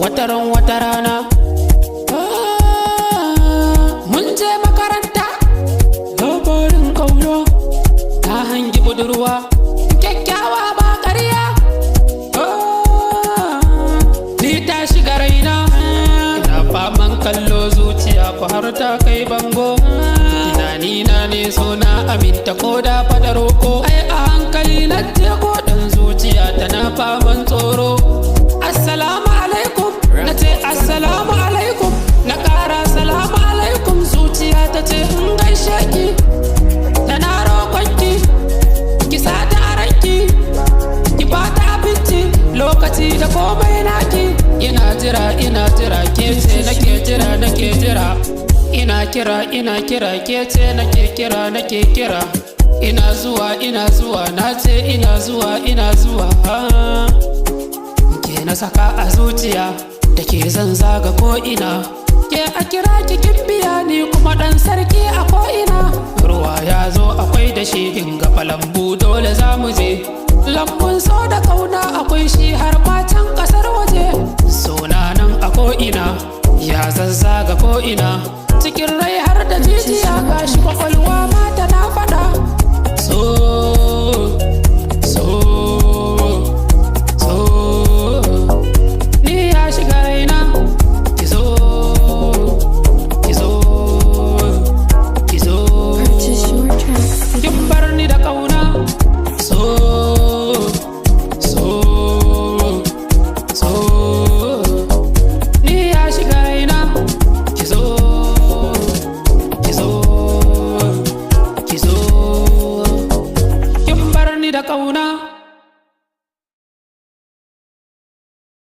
Wataran wata rana. Ah, mun je makaranta. Labarin kauna. Ta hangi budurwa kyakkyawa ba ƙarya. Ah, ni ta shiga raina. Ina faman kallo, zuciya ko har ta kai bango. Tunani na ne so na aminta ko da fada roko. Ai a hankali na je ko dan zuciya tana faman tsoro. Assalamu alaikum, na ce assalamu alaikum, na ƙara salamu alaikum. Zuciya ta ce in gaishe ki, tana roƙonki ki sata a ranki, ki bata abinci, lokaci da komai naki. Ina jira, ina jira, ke ce nake jira, nake jira. Ina kira, ina kira, ke ce nake kira, nake kira. Ina zuwa, ina zuwa, na ce ina zuwa, ina zuwa. Ke na saka a zuciya, da ke zan zaga ko ina. Ke a kira ki biya, ni kuma dan sarki a ko ina. Ruwa ya zo akwai da shi, dinga lambu dole za mu je lambun so da kauna, akwai shi har